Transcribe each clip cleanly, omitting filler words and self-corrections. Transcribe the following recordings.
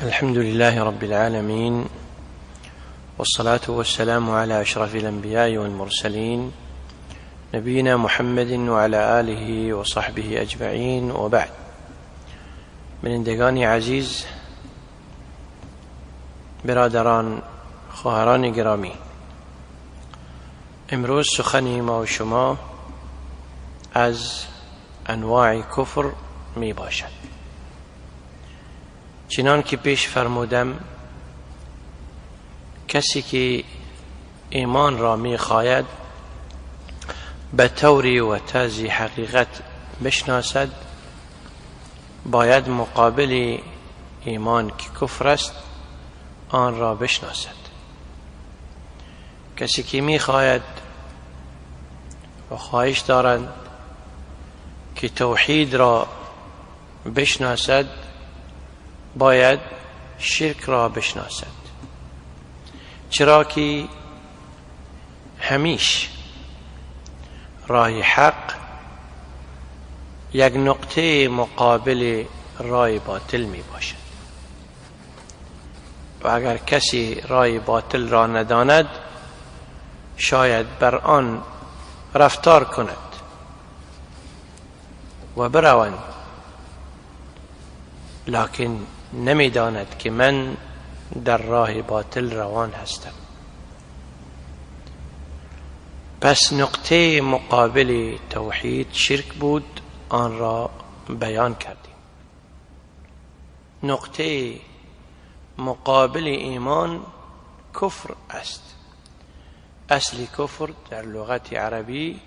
الحمد لله رب العالمين، والصلاة والسلام على أشرف الأنبياء والمرسلين، نبينا محمد وعلى آله وصحبه أجمعين، وبعد. بینندگان عزیز، برادران، خواهران گرامی، امروز سخن ما و شما از انواع کفر می باشد. چنان که پیش فرمودم، کسی که ایمان را می خواهد به طوری و طرز حقیقت بشناسد، باید مقابل ایمان که کفر است آن را بشناسد. کسی که می خواهد و خواهش دارد که توحید را بشناسد، باید شرک را بشناسد، چرا که همیش راه حق یک نقطه مقابل راه باطل می باشد و اگر کسی راه باطل را نداند، شاید بر آن رفتار کند و بروند، لکن نمیداند که من در راه باطل روان هستم. پس نقطه مقابل توحید شرک بود، آن را بیان کردیم. نقطه مقابل ایمان کفر است. اصل کفر در لغت عربی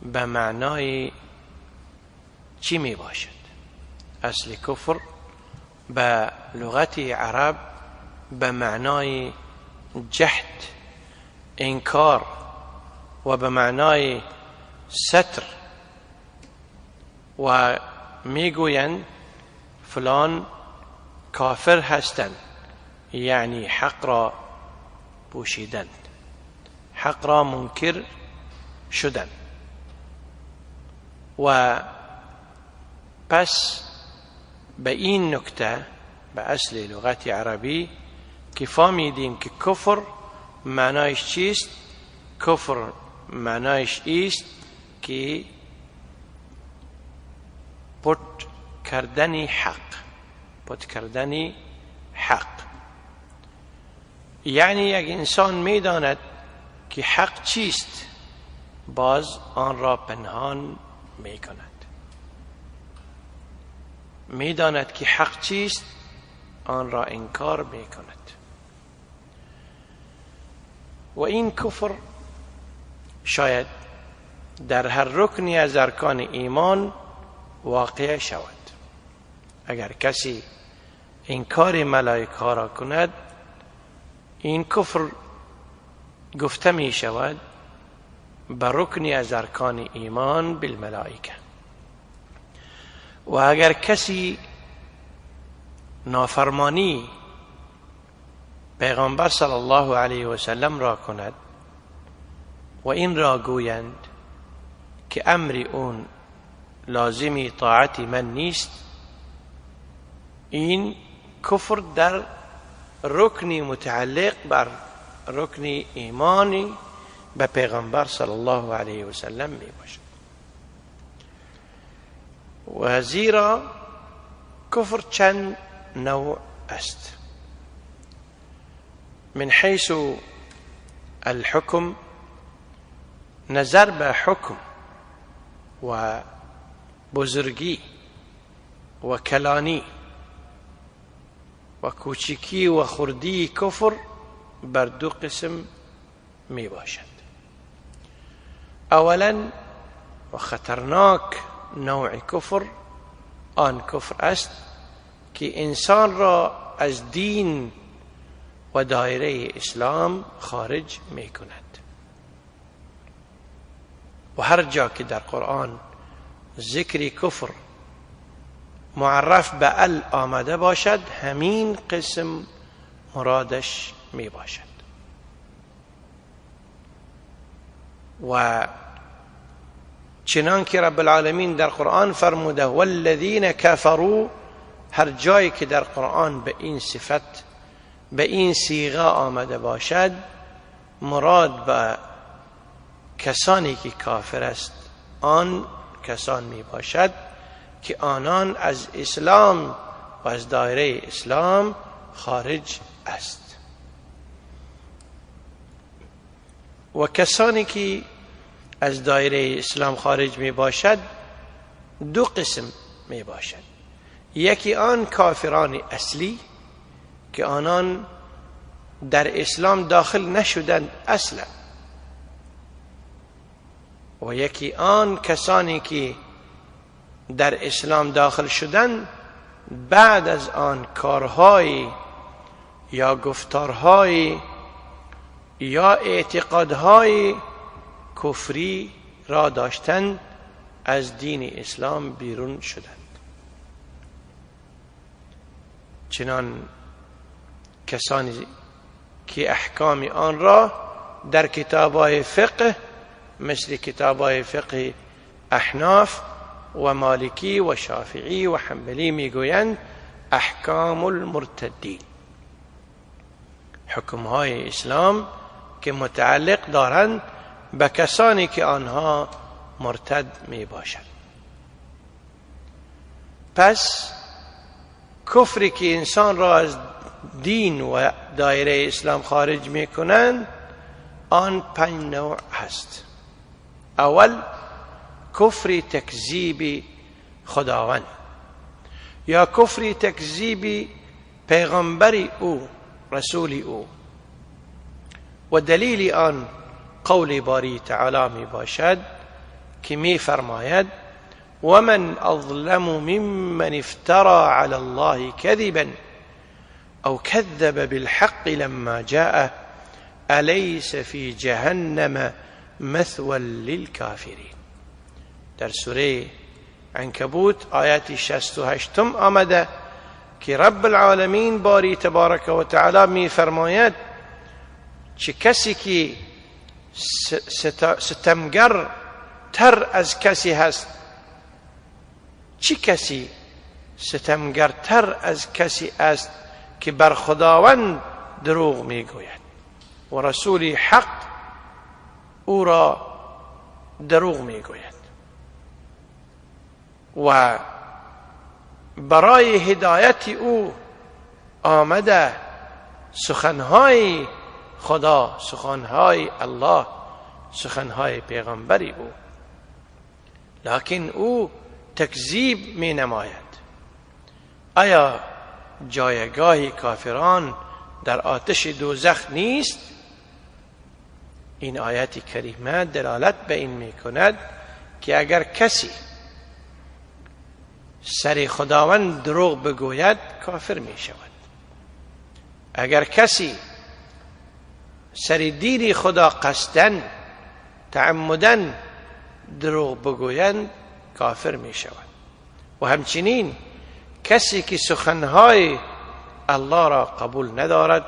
به معنای چی می باشد؟ اصل کفر به لغت عرب به معنای جحد، انکار و به معنای ستر، و میگویند فلان کافر هستند، یعنی حق را پوشیدند، حق را منکر شدند. و پس به این نکته، به اصل لغت عربی که فهمیدیم که کفر معنایش چیست؟ کفر معنایش ایست که پت کردن حق، پت کردن حق، یعنی یک انسان میداند که حق چیست، باز آن را پنهان میکند. میداند که حق چیست، آن را انکار میکند. و این کفر شاید در هر رکنی از ارکان ایمان واقع شود. اگر کسی انکار ملائکه ها را کند، این کفر گفته می شود به رکنی از ارکان ایمان بالملائکه. و اگر کسی نافرمانی پیغمبر صلی الله علیه و سلم را کند و این را گویند که امر اون لازمی طاعت من نیست، این کفر در رکن متعلق بر رکن ایمانی به پیغمبر صلی الله علیه و سلم می باشد. و زیرا کفر چند نوع است. من حیث الحکم، نظر به حکم و بزرگی و کلانی و کوچکی و خردی کفر بر دو قسم می باشد. اولا و خطرناک نوع کفر آن کفر است که انسان را از دین و دایره اسلام خارج می کند. و هر جا که در قرآن ذکر کفر معرف به ال آمده باشد، همین قسم مرادش می باشد. و چنان که رب العالمین در قرآن فرموده والذین کفروا هر جایی که در قرآن به این صفت، به این صیغه آمده باشد، مراد به کسانی که کافر است آن کسان می باشد که آنان از اسلام و از دایره اسلام خارج است. و کسانی که از دایره اسلام خارج می باشد دو قسم می باشد. یکی آن کافران اصلی که آنان در اسلام داخل نشدند اصلا، و یکی آن کسانی که در اسلام داخل شدند بعد از آن کارهای یا گفتارهای یا اعتقادهای کفری را داشتند، از دین اسلام بیرون شدند. چنان کسانی که احکام آن را در کتاب‌های فقه مثل کتاب‌های فقه احناف و مالکی و شافعی و حنبلی میگویند احکام المرتدین، حکمهای اسلام که متعلق دارند به کسانی که آنها مرتد می باشند. پس کفری که انسان را از دین و دایره اسلام خارج می کنند آن 5 نوع هست. اول کفر تکذیب خداوند یا کفر تکذیب پیغمبر او، رسول او، و دلیل آن قول باری تعالی می باشد که می فرماید ومن اظلم ممن افترى على الله كذبا او كذب بالحق لما جاءه أليس في جهنم مثوى للكافرين. در سوره عنکبوت آیات 68 آمده که رب العالمین باری تبارک و تعالی می فرماید چه کسی که ستمگر تر از کسی هست، چه کسی ستمگرتر از کسی است که بر خداوند دروغ میگوید و رسول حق او را دروغ میگوید و برای هدایت او آمده سخنهای خدا، سخنهای الله، سخنهای پیغمبری او، لکن او تکذیب می نماید. آیا جایگاه کافران در آتش دوزخ نیست؟ این آیت کریمه دلالت به این می کند که اگر کسی سر خداوند دروغ بگوید کافر می شود، اگر کسی سر دین خدا قصداً تعمداً دروغ بگویند کافر می شود. و همچنین کسی که سخنهای الله را قبول ندارد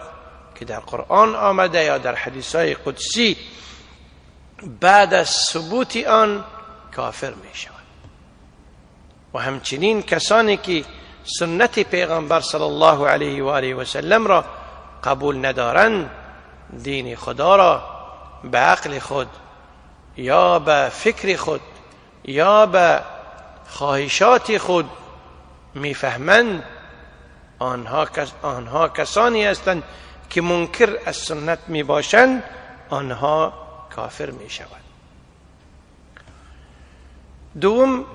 که در قرآن آمده یا در حدیثهای قدسی، بعد از ثبوت آن کافر می شود. و همچنین کسانی که سنت پیغمبر صلی الله علیه و آله و سلم را قبول ندارند، دین خدا را به عقل خود یا به فکر خود یا به خواهشات خود میفهمند، آنها کسانی هستند که منکر از سنت میباشند، آنها کافر میشوند. دوم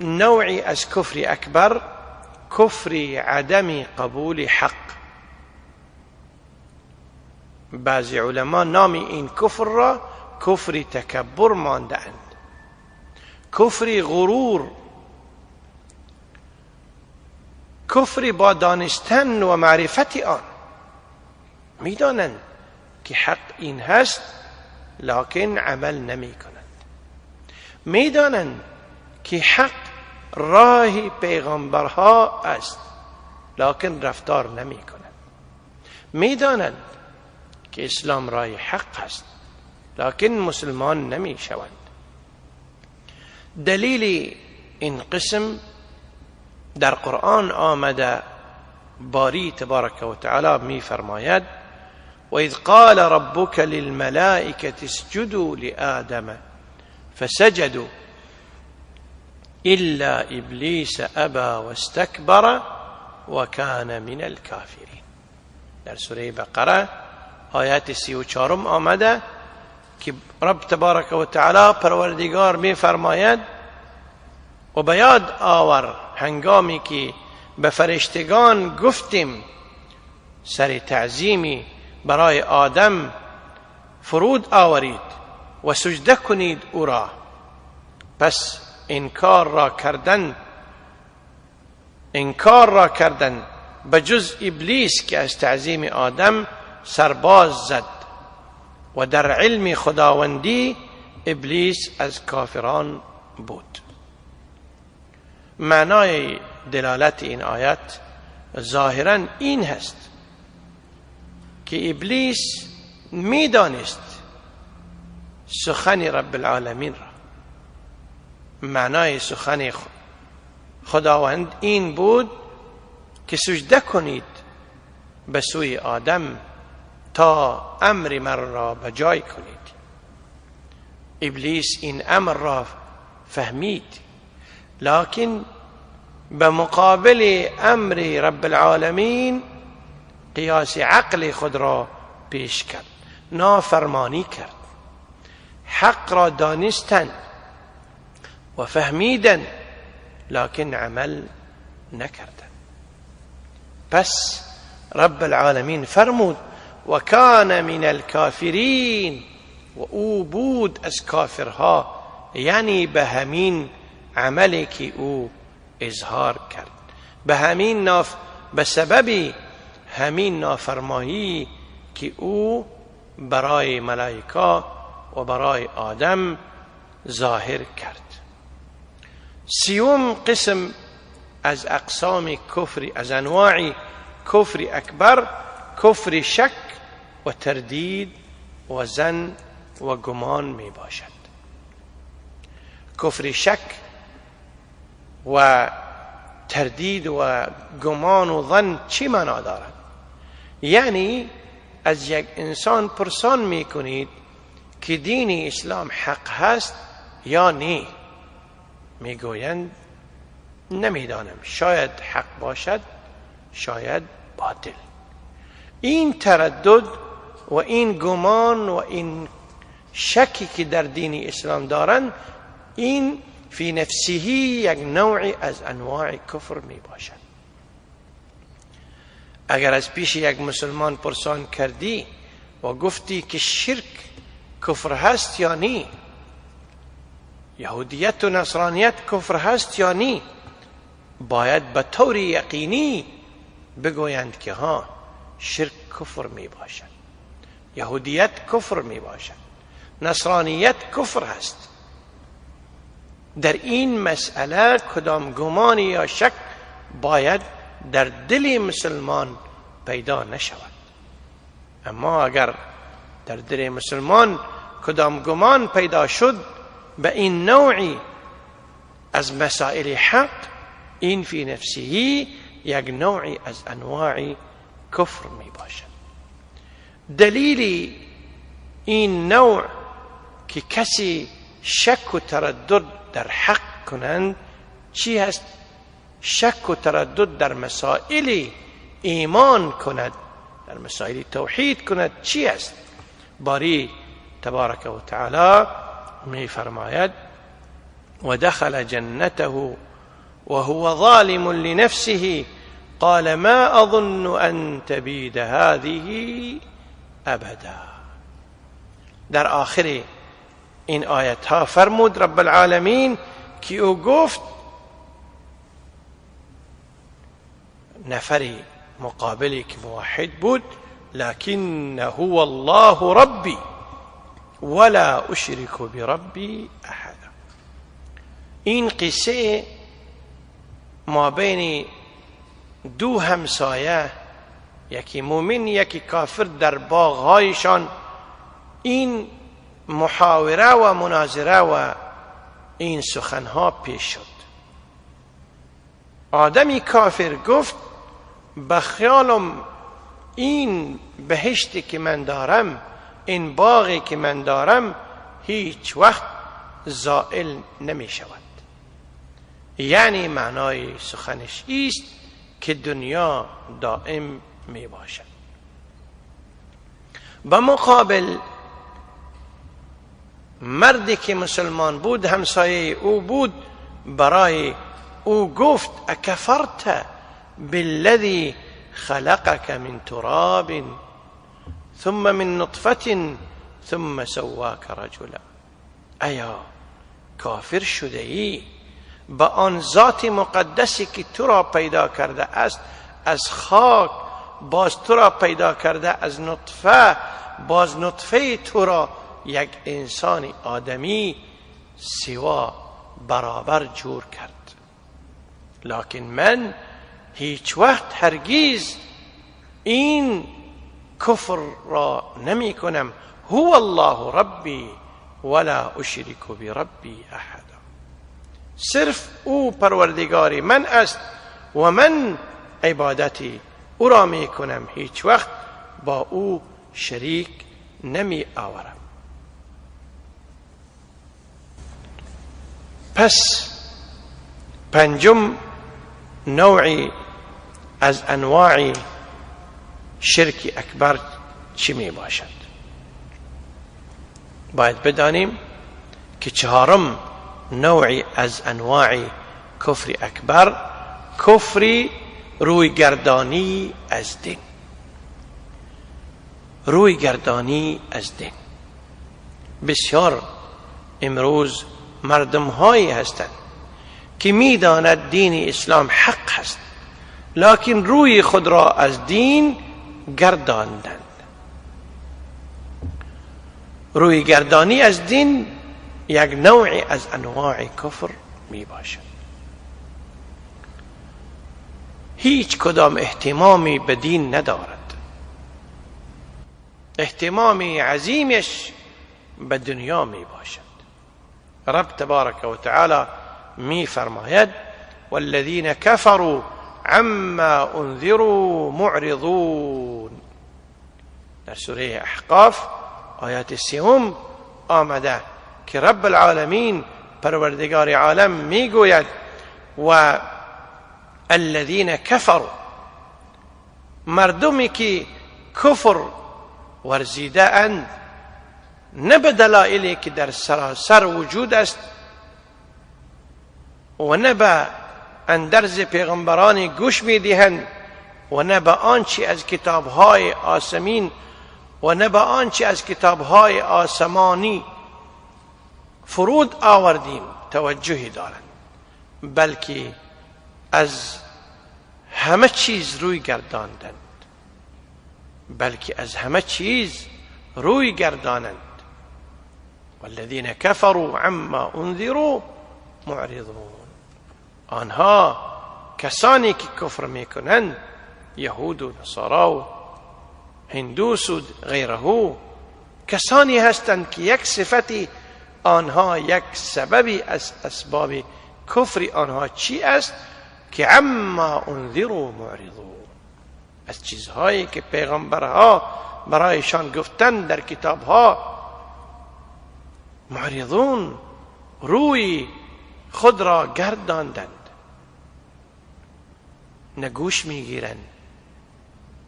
نوعی از کفر اکبر، کفر عدم قبول حق. بعضی علما نام این کفر را کفر تکبر مانده‌اند، کفر غرور، کفر با دانستن و معرفت آن. میدانند که حق این هست لکن عمل نمی کنند. میدانند که حق راه پیغمبرها است لکن رفتار نمی کنند. میدانند که اسلام راه حق است لکن مسلمان نمی شوند. دلیل این قسم در قرآن آمده، باری تبارک و تعالی می فرماید: و اذ قال ربک للملائکة اسجدوا لآدم فسجدوا الا ابلیس ابی واستکبر وکان من الکافرین. در سوره بقره آیات 34 آمده که رب تبارک و تعالی پروردگار می فرماید: و به یاد آور هنگامی که به فرشتگان گفتیم سر تعظیمی برای آدم فرود آورید و سجده کنید او را، پس انکار را کردن به جز ابلیس که از تعظیم آدم سرباز زد و در علم خداوندی ابلیس از کافران بود. معنای دلالت این آیت ظاهرا این هست که ابلیس میدانست سخن رب العالمین را. معنای سخن خداوند این بود که سجده کنید به سوی آدم تا امر من را به جای کنید. ابلیس این امر را فهمید، لکن به مقابل امر رب العالمین قیاس عقل خود را پیش کرد، نافرمانی کرد. حق را دانستن و فهمیدن، لکن عمل نکردن. پس رب العالمین فرمود: و کان من الکافرین، و او بود از کافرها، یعنی به همین عملی که او اظهار کرد، به همین به سبب همین نافرمایی که او برای ملائکه و برای آدم ظاهر کرد. سیوم قسم از اقسام کفر، از انواع کفر اکبر، کفر شک و تردید و ظن و گمان می باشد. کفر شک و تردید و گمان و ظن چی معنا دارد؟ یعنی از یک انسان پرسان می کنید که دین اسلام حق هست یا نه، میگویند نمیدانم، شاید حق باشد شاید باطل. این تردد و این گمان و این شکی که در دین اسلام دارند، این فی نفسه یک نوع از انواع کفر می باشد. اگر از پیش یک مسلمان پرسان کردی و گفتی که شرک کفر هست یا نی، یهودیت و نصرانیت کفر هست یا نی، باید به طور یقینی بگویند که ها، شرک کفر می باشد، یهودیت کفر می باشد، نصرانیت کفر هست. در این مسئله کدام گمان یا شک باید در دل مسلمان پیدا نشود. اما اگر در دل مسلمان کدام گمان پیدا شد به این نوعی از مسائل حق، این فی نفسه یک نوعی از انواع کفر می باشد. دلیل این نوع که کسی شک و تردد در حق کنند چی هست؟ شک و تردد در مسائل ایمان کند، در مسائل توحید کند چی است؟ باری تبارک و تعالی می فرماید: و دخل جنته وهو ظالم لنفسه قال ما اظن ان تبید هذه ابدا. در آخر این آیت ها فرمود رب العالمین که او گفت نفری مقابلی که موحد بود، لكن هو الله ربی ولا اشرك بربی احدا. این قصه ما بین دو همسایه، یکی مؤمن یکی کافر، در باغهایشان این محاوره و مناظره و این سخنها پیش شد. آدمی کافر گفت به خیالم این بهشتی که من دارم، این باغی که من دارم، هیچ وقت زائل نمی شود. یعنی معنای سخنش ایست که دنیا دائم می باشد. با مقابل مردی که مسلمان بود، همسایه او بود، برای او گفت اکفرت بالذی خلقك من تراب ثم من نطفة ثم سواك رجلا. ایا کافر شده ای با آن ذات مقدسی که تو را پیدا کرده است از خاک، باز تو را پیدا کرده از نطفه، باز نطفه تو را یک انسان آدمی سوا برابر جور کرد. لکن من هیچ وقت هرگیز این کفر را نمی کنم. هو الله ربی ولا اشرک بربی احدا. صرف او پروردگار من است و من عبادتی او را می کنم، هیچ وقت با او شریک نمی آورم. پس پنجم نوعی از انواع شرک اکبر چی می باشد؟ باید بدانیم که چهارم نوعی از انواع کفر اکبر، کفر رویگردانی از دین. رویگردانی از دین. بسیار امروز مردم هایی هستند که میداند دین اسلام حق هست، لکن روی خود را از دین گرداندند. روی گردانی از دین یک نوع از انواع کفر می باشد. هیچ کدام اهتمامی به دین ندارد، اهتمام عظیمش به دنیا می باشد. رب تبارک و تعالی می فرماید والذین كفروا عما انذروا معرضون. در سوره احقاف آیات 3 آمده که رب العالمین پروردگار عالم میگوید و الذین كفروا، مردمی که کفر ورزیده اند، نه به دلایلی که در سراسر وجود است و نه به اندرز پیغمبران گوش میدهند و نه به آنچه از کتابهای آسمین و نه به آنچه از کتابهای آسمانی فرود آوردیم توجهی دارند، بلکه از همه چیز روی گرداندند، بلکه از همه چیز روی گردانند. والذین كفروا عما انذروا معرضون. آنها کسانی که کفر میکنند، یهود و نصارا و هندوس و غیره، کسانی هستند که یک صفتی آنها، یک سببی از اسباب کفر آنها چی است؟ که عما انذروا معرضون، از چیزهایی که پیغمبرها برایشان گفتن در کتابها، معرضون، روی خود را گرداندند، نه گوش میگیرند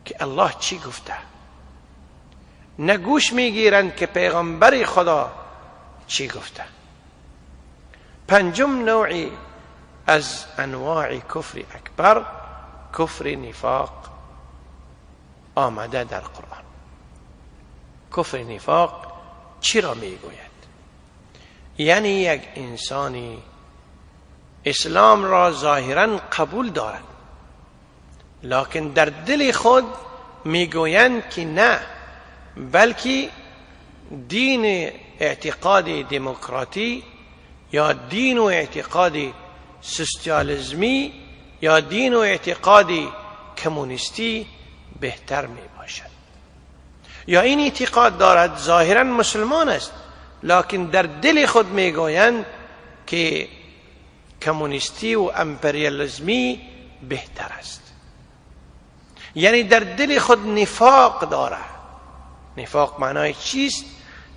که الله چی گفته، نه گوش میگیرند که پیغمبر خدا چی گفته. پنجم نوعی از انواع کفر اکبر، کفر نفاق آمده در قرآن. کفر نفاق چی را میگوید؟ یعنی یک انسانی اسلام را ظاهرا قبول دارد، لکن در دل خود میگویند که نه، بلکه دین اعتقاد دموکراتی یا دین و اعتقاد سوسیالیسمی یا دین و اعتقاد کمونیستی بهتر می باشد. یا این اعتقاد دارد، ظاهرا مسلمان است، لکن در دل خود میگویند که کمونیستی و امپریالیسمی بهتر است. یعنی در دل خود نفاق داره. نفاق معنای چیست؟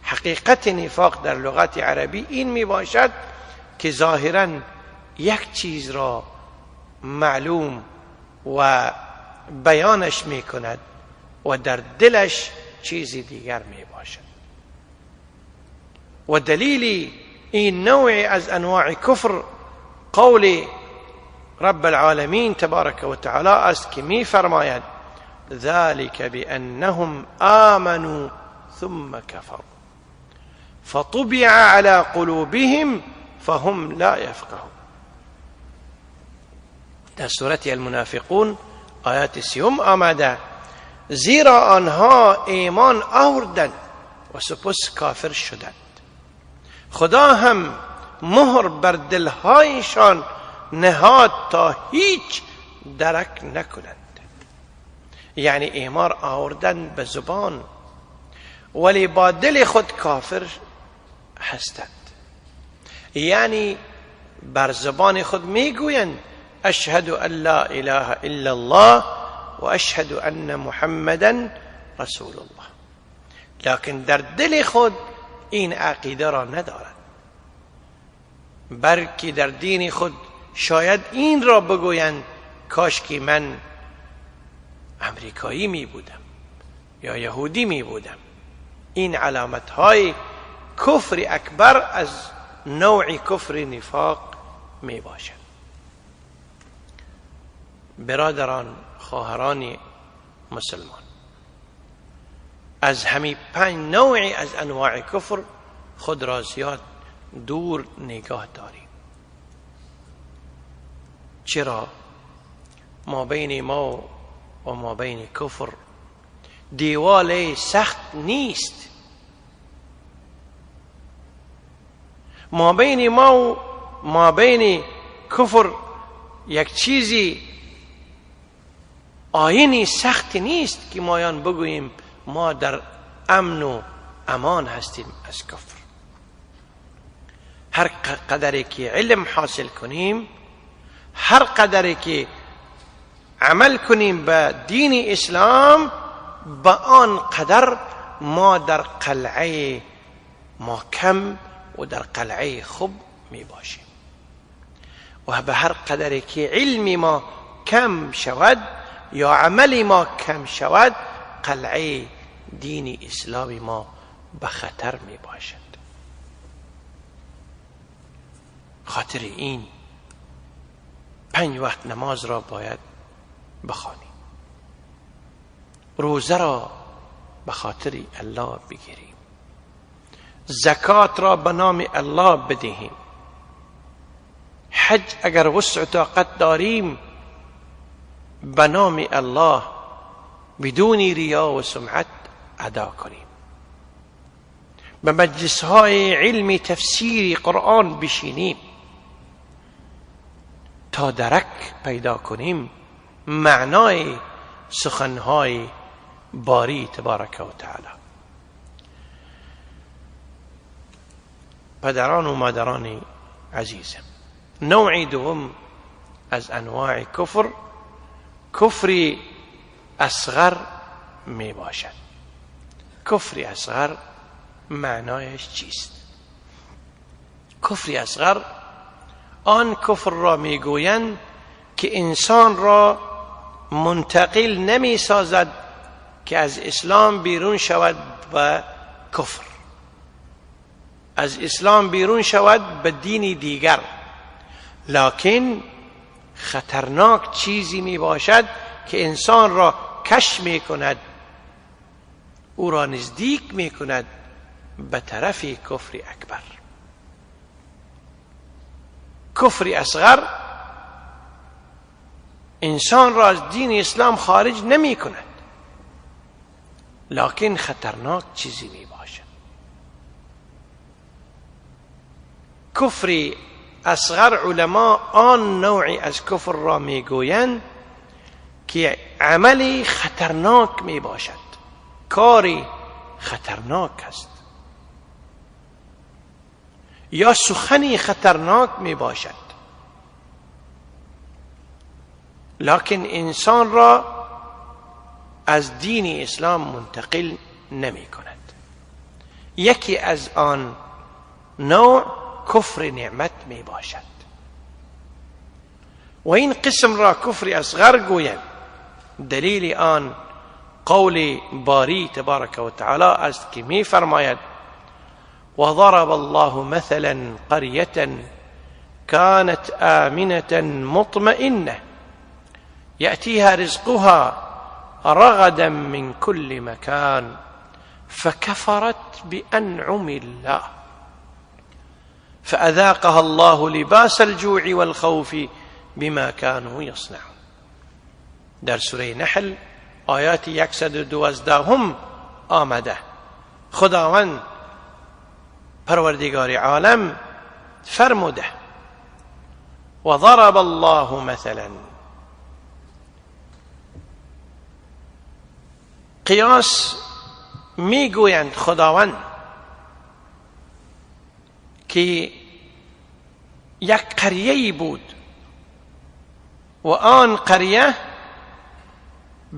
حقیقت نفاق در لغت عربی این می باشد که ظاهرا یک چیز را معلوم و بیانش می کند و در دلش چیزی دیگر می باشد. و دلیل این نوع از انواع کفر قول رب العالمین تبارک و تعالی است که می فرماید ذلك بأنهم آمنوا ثم كفروا فطبع على قلوبهم فهم لا يفقهون. در سورة المنافقون آیات 30 آمده زیرا آنها ایمان آوردند و سپس کافر شدند، خدا هم مهر بر دلهایشان نهاد تا هیچ درک نکنند. یعنی ایمان آوردن به زبان ولی با دل خود کافر هستند. یعنی بر زبان خود میگویند اشهد ان لا اله الا الله و اشهد ان محمدا رسول الله، لکن در دل خود این عقیده را ندارند، بلکه در دین خود شاید این را بگویند کاش که من امریکایی می بودم یا یهودی می بودم. این علامت های کفر اکبر از نوع کفر نفاق می باشد. برادران، خواهران مسلمان، از همین 5 نوع از انواع کفر خود را زیاد دور نگاه داریم. چرا؟ ما بین ما و ما بین کفر دیوال سخت نیست. ما بین ما و ما بین کفر یک چیزی آینی سخت نیست که مایان بگوییم ما در امن و امان هستیم از کفر. هر قدری که علم حاصل کنیم، هر قدری که عمل کنیم به دین اسلام، به آن قدر ما در قلعه محکم و در قلعه خوب می باشیم. و به هر قدری که علم ما کم شود یا عمل ما کم شود، قلعه دین اسلام ما به خطر می باشد. خاطر این 5 وقت نماز را باید بخوانیم، روزه را به خاطر الله بگیریم، زکات را به نام الله بدهیم، حج اگر وسع طاقت داریم به نام الله بدون ریا و سمعت ادا کنیم، به مجلس های علم تفسیر قرآن بشینیم تا درک پیدا کنیم معنای سخنهای باری تبارک و تعالی. پدران و مادران عزیزم، نوع دوم از انواع کفر، کفر اصغر می باشد. کفر اصغر معنایش چیست؟ کفر اصغر آن کفر را میگویند که انسان را منتقل نمی سازد که از اسلام بیرون شود به کفر، از اسلام بیرون شود به دین دیگر، لکن خطرناک چیزی می باشد که انسان را کش می کند، او را نزدیک می کند به طرف کفر اکبر. کفر اصغر انسان را از دین اسلام خارج نمی کند، لکن خطرناک چیزی می باشد. کفر اصغر علما آن نوعی از کفر را می گویند که عملی خطرناک می باشد، کاری خطرناک است یا سخنی خطرناک می باشد، لکن انسان را از دین اسلام منتقل نمی کند. یکی از آن نوع کفر نعمت می باشد و این قسم را کفر اصغر گویند. دلیل آن قول باری تبارک و تعالی است که می فرماید: وضرب الله مثلا قرية كانت آمنة مطمئنة يأتيها رزقها رغدا من كل مكان فكفرت بأنعم الله فأذاقها الله لباس الجوع والخوف بما كانوا يصنعون. در سوره نحل آیات 112 آمده. خداوند پروردگار عالم فرموده: وضرب الله مثلا. قیاس میگویند خداوند که یک قریه بود و آن قریه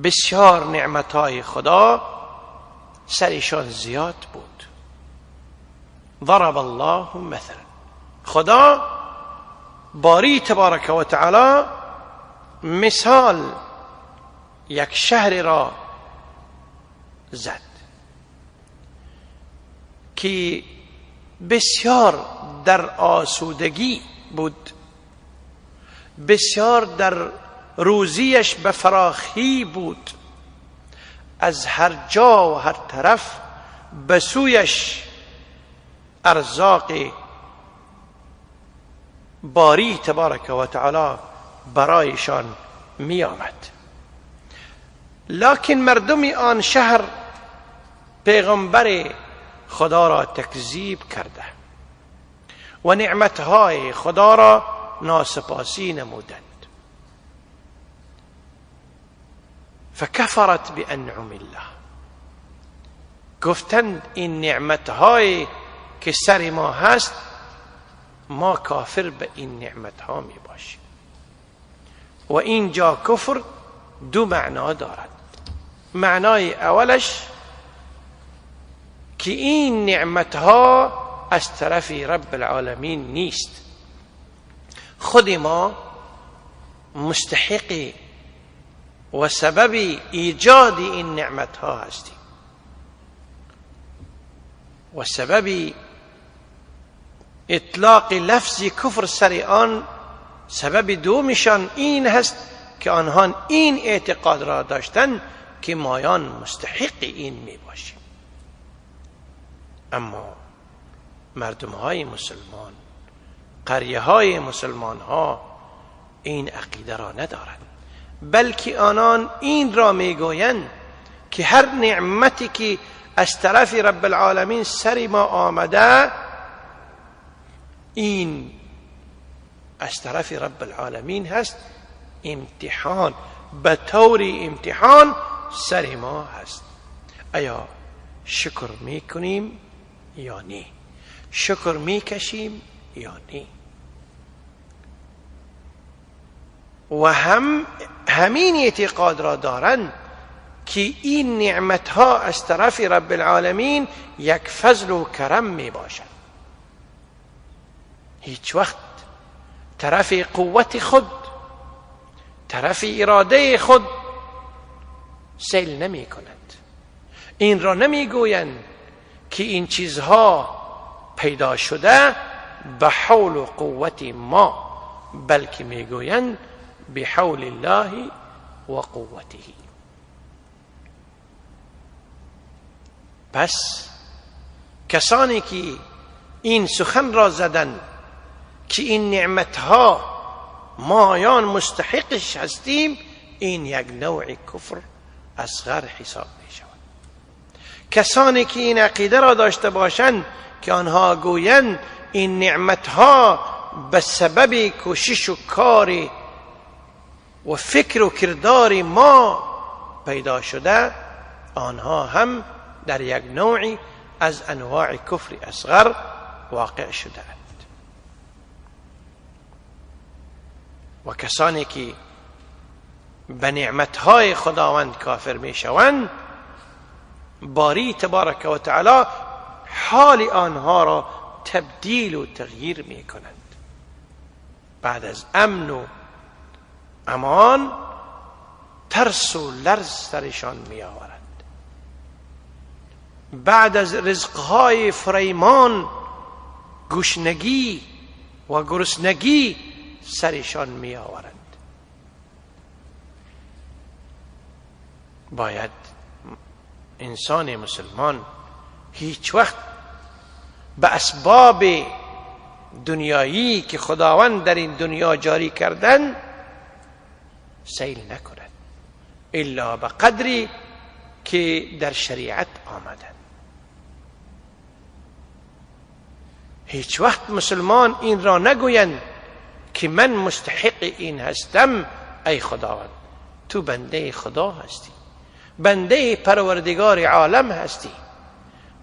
بسیار نعمتهای خدا سرشان زیاد بود. ضرب الله مثلا، خدا باری تبارک و تعالی مثال یک شهر را زد که بسیار در آسودگی بود، بسیار در روزیش به فراخی بود، از هر جا و هر طرف به سویش ارزاق باری تبارک و تعالی برایشان می آمد. لکن مردم آن شهر پیغمبر خدا را تکذیب کرده و نعمتهای خدا را ناسپاسی نمودند. فکفرت بانعم الله، گفتند این نعمتهای که سر ما هست ما کافر به این نعمتها می باشیم. و اینجا کفر دو معنا دارد. معنای اولش که این نعمتها از طرف رب العالمین نیست، خود ما مستحق و سبب ایجاد این نعمتها هستیم و سبب اطلاق لفظ کفر سر آن، سبب دومشان این هست که آنها این اعتقاد را داشتند که مایان مستحق این می باشیم. اما مردم های مسلمان، قریه های مسلمان ها این عقیده را ندارند، بلکه آنان این را میگویند که هر نعمتی که از طرف رب العالمین سر ما آمده این از طرف رب العالمین هست، امتحان به طور امتحان سر ما هست. آیا شکر میکنیم یا نه؟ شکر میکشیم یا نه؟ و هم همین اعتقاد را دارند که این نعمتها از طرف رب العالمین یک فضل و کرم می باشد. هیچ وقت طرف قوت خود، طرف اراده خود سیل نمی کنند. این را نمی گویند که این چیزها پیدا شده به حول و قوت ما، بلکه می گویند بحول الله و قوته. پس کسانی که این سخن را زدند که این نعمتها مایان مستحقش هستیم، این یک نوع کفر اصغر حساب می شود. کسانی که این عقیده را داشته باشند که آنها گویند این نعمتها به سبب کوشش و کار و فکر و کردار ما پیدا شده، آنها هم در یک نوعی از انواع کفر اصغر واقع شده‌اند. و کسانی که به نعمتهای خداوند کافر می شوند، باری تبارک و تعالی حال آنها را تبدیل و تغییر می کنند. بعد از امن و امان ترس و لرز سرشان می آورند. بعد از رزقهای فریمان گشنگی و گرسنگی سرشان می آورند. باید انسان مسلمان هیچ وقت به اسباب دنیایی که خداوند در این دنیا جاری کردن سیل نکند، الا به قدری که در شریعت آمدن. هیچ وقت مسلمان این را نگویند که من مستحق این هستم. ای خداوند، تو بنده خدا هستی، بنده پروردگار عالم هستی.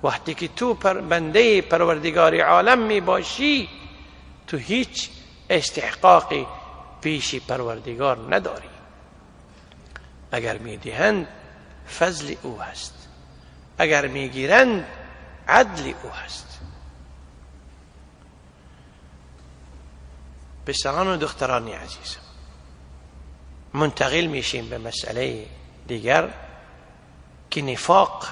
وقتی که تو بنده پروردگار عالم می باشی، تو هیچ استحقاقی پیش پروردگار نداری. اگر می دهند فضل او هست، اگر می گیرند عدل او هست. پسران و دختران عزیزم، منتقل میشیم به مسئله دیگر که نفاق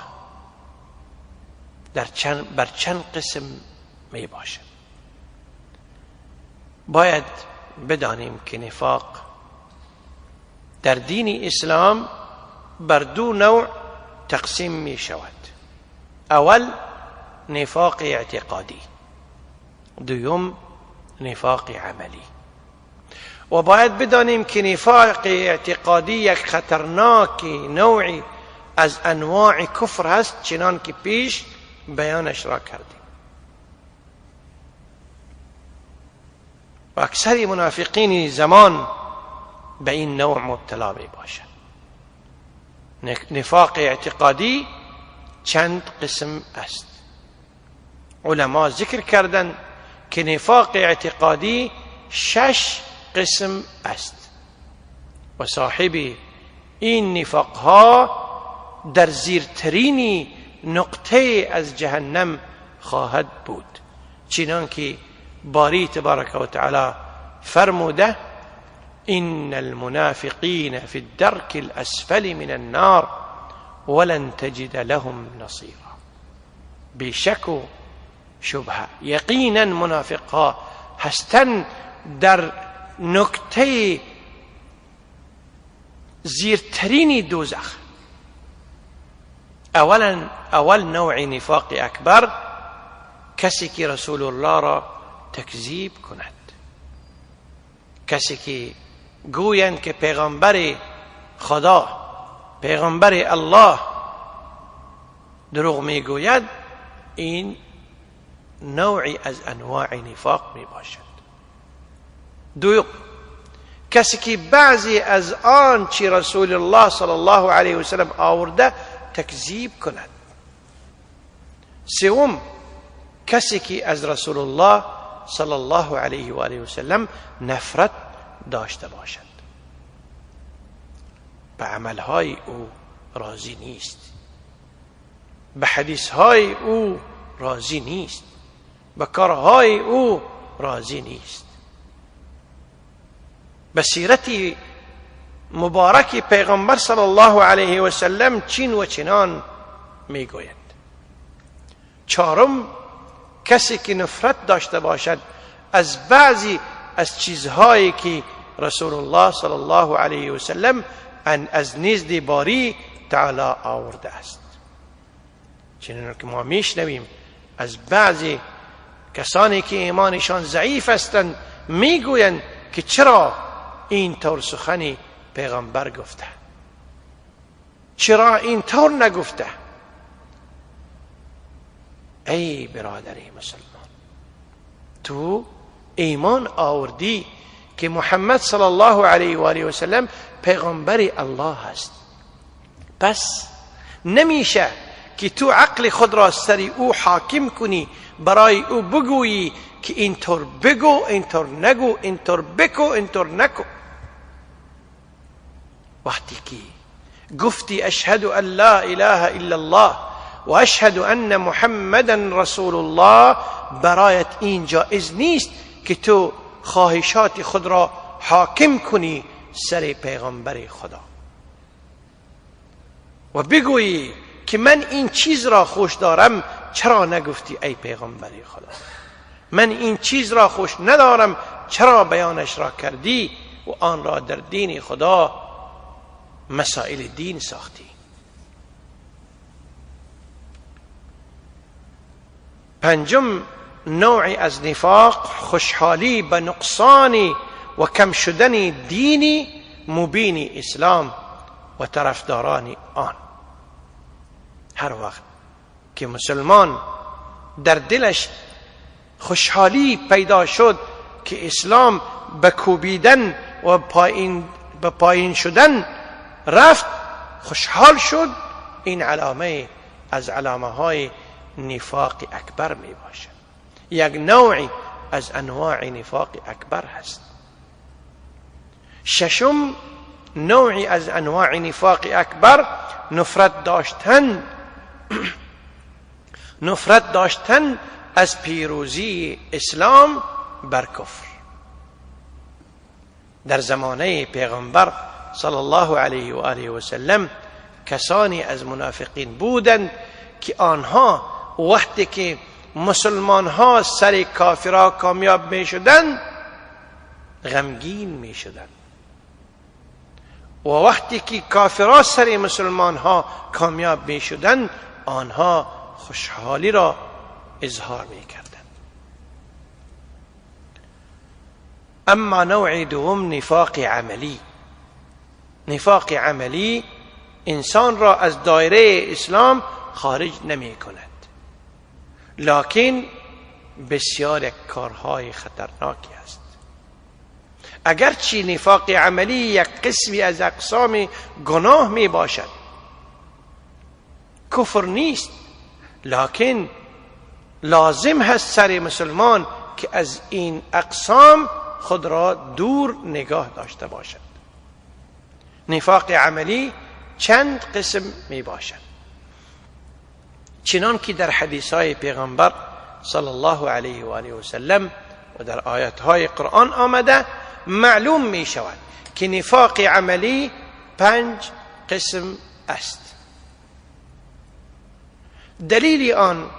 در بر چند قسم می باشد. باید بدانیم که نفاق در دین اسلام بر دو نوع تقسیم می شود. اول نفاق اعتقادی، دوم نفاق عملی. و باید بدانیم که نفاق اعتقادی یک خطرناک نوعی از انواع کفر هست، چنان که پیش بیانش را کردیم. و اکثر منافقین زمان به این نوع مبتلا می باشند. نفاق اعتقادی چند قسم است. علما ذکر کردند که نفاق اعتقادی 6 قسم است و صاحب این نفاق ها در زیرترین نقطه از جهنم خواهد بود، چنان که باری تبارک و تعالی فرموده: إن المنافقين في الدرك الأسفل من النار ولن تجد لهم نصيرا. بیشک و شبهه یقینا منافق ها هستند در نقطه زیرترین دوزخ. اولا اول نوع نفاق اکبر، کسی که رسول الله را تکذیب کند، کسی که گویند که پیغمبر خدا، پیغمبر الله دروغ میگوید، این نوعی از انواع نفاق می باشد. دوم، کسی که بعضی از آن چی رسول الله صلی الله علیه و سلم آورده تکذیب کند. سوم، کسی که از رسول الله صلی الله علیه و آله و سلم نفرت داشته باشد، به عملهای او راضی نیست، به حدیثهای او راضی نیست، به کارهای او راضی نیست، به سیرت مبارک پیغمبر صلی الله علیه و سلم چین و چنان میگویند. چهارم، کسی که نفرت داشته باشد از بعضی از چیزهایی که رسول الله صلی الله علیه و سلم از نزد باری تعالی آورده است. چنین که ما میشنویم از بعضی کسانی که ایمانشان ضعیف هستند میگویند که چرا این طور سخنی پیغمبر گفته، چرا این طور نگفته. ای برادر مسلمان، تو ایمان آوردی که محمد صلی الله علیه و آله و سلم پیغمبر الله است، پس نمیشه که تو عقل خود را سر او حاکم کنی، برای او بگویی که اینطور بگو، اینطور نگو، اینطور بکو، اینطور نکو. وقتی که گفتی اشهد ان لا اله الا الله و اشهد ان محمدا رسول الله، برایت این جایز نیست که تو خواهشات خود را حاکم کنی سر پیغمبر خدا و بگویی که من این چیز را خوش دارم، چرا نگفتی ای پیغمبر خدا؟ من این چیز را خوش ندارم، چرا بیانش را کردی و آن را در دین خدا مسائل دین ساختی؟ پنجم نوع از نفاق، خوشحالی به نقصان و کم شدن دین مبین اسلام و طرفداران آن. هر وقت که مسلمان در دلش خوشحالی پیدا شد که اسلام به کوبیدن و به پایین شدن رفت، خوشحال شد، این علامه از علامه های نفاق اکبر می باشد. یک نوع از انواع نفاق اکبر هست. ششم نوعی از انواع نفاق اکبر، نفرت داشتن از پیروزی اسلام بر کفر. در زمانه پیغمبر صلی الله علیه و آله و سلم کسانی از منافقین بودند که آنها وقتی که مسلمان ها سر کافرها کامیاب می شدند غمگین می شدند و وقتی که کافرها سر مسلمان ها کامیاب می شدند آنها خوشحالی را اظهار می کردند. اما نوع دوم نفاق عملی. نفاق عملی انسان را از دایره اسلام خارج نمی کند، لکن بسیار کارهای خطرناکی است. اگرچه نفاق عملی یک قسمی از اقسام گناه می باشد، کفر نیست، لکن لازم هست سر مسلمان که از این اقسام خود را دور نگاه داشته باشد. نفاق عملی چند قسم می باشد، چنان که در حدیث های پیغمبر صلی الله علیه و آله و سلم و در آیات های قرآن آمده، معلوم می شود که نفاق عملی 5 قسم است. دلیل آن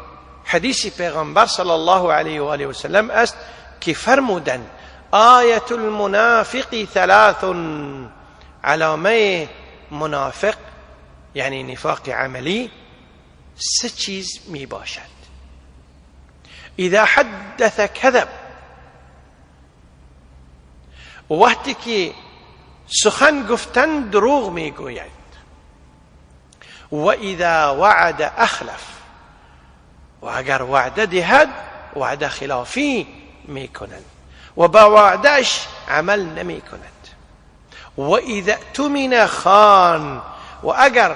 حدیث پیغمبر صلی الله علیه و آله و سلم است که فرمودند آیت المنافق 3، علامه منافق یعنی نفاق عملی 3 چیز می باشد. اذا حدث کذب، وقتی که سخن گفتن دروغ می گوید. و اذا وعد اخلف، و اگر وعده دهد وعده خلافی می کند و با وعدهش عمل نمی کند. و اذا اؤتمن خان، و اگر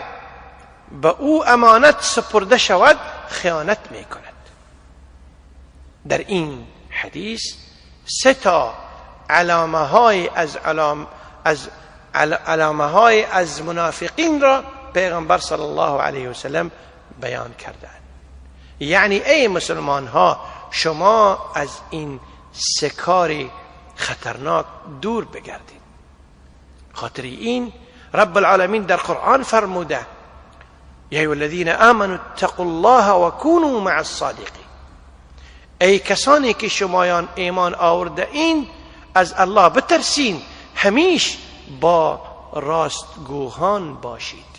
به او امانت سپرده شود خیانت می کند. در این حدیث 3 تا علامه های از علامه های از منافقین را پیغمبر صلی الله علیه و سلم بیان کردند. یعنی ای مسلمان ها، شما از این 3 کار خطرناک دور بگردید. خاطر این رب العالمین در قرآن فرموده یا ایها الذین آمنوا اتقوا الله و کونوا مع الصادقین. ای کسانی که شمایان ایمان آورده این، از الله بترسین، همیش با راستگوهان باشید،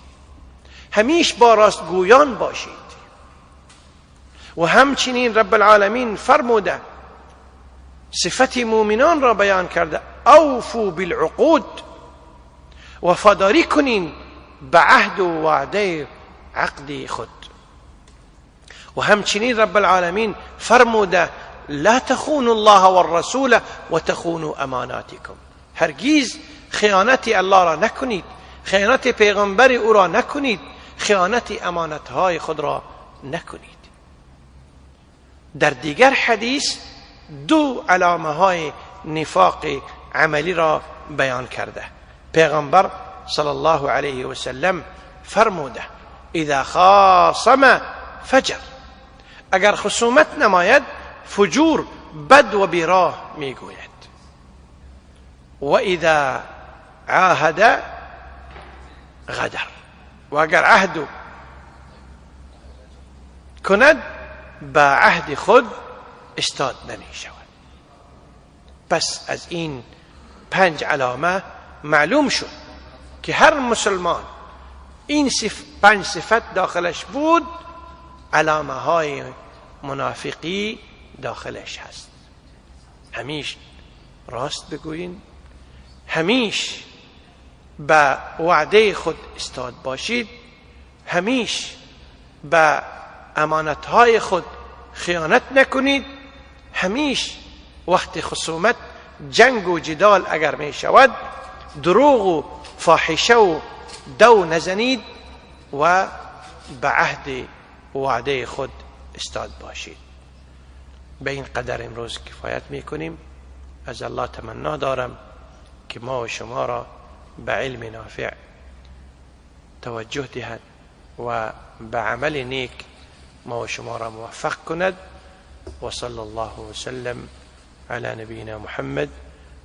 همیش با راستگویان باشید. و همچنین رب العالمین فرموده صفت مؤمنان را بیان کرده اوفوا بالعقود، وفاداری کنین به عهد و وعده عقد خود. و همچنین رب العالمین فرموده لا تخونوا الله والرسول وتخونوا اماناتكم، هرگیز خیانت الله را نکنید، خیانت پیغمبر او را نکنید، خیانت امانتهای خود را نکنید. در دیگر حدیث 2 علامه های نفاق عملی را بیان کرده پیغمبر صلی الله علیه و سلم فرموده: اذا خاصم فجر. اگر خصومت نماید، فجور، بد و بیراه میگوید. و اذا عاهد غدر. و اگر عهد کند، به عهد خود استاد نمی شود. پس از این پنج علامه معلوم شد که هر مسلمان این پنج صفت داخلش بود، علامه های منافقی داخلش هست. همیش راست بگویین، همیش به وعده خود استاد باشید، همیش به امانتهای خود خیانت نکنید، همیش وقت خصومت، جنگ و جدال اگر می شود، دروغ و فاحشه و دو نزنید و به عهد وعده خود استاد باشید. به این قدر امروز کفایت میکنیم. از الله تمنا دارم که ما و شما را به علم نافع توجه دهد و به عمل نیک ما و شما را موفق کند. و صلی الله وسلم على نبينا محمد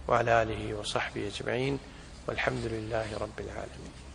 وعلى آله وصحبه أجمعين، والحمد لله رب العالمين.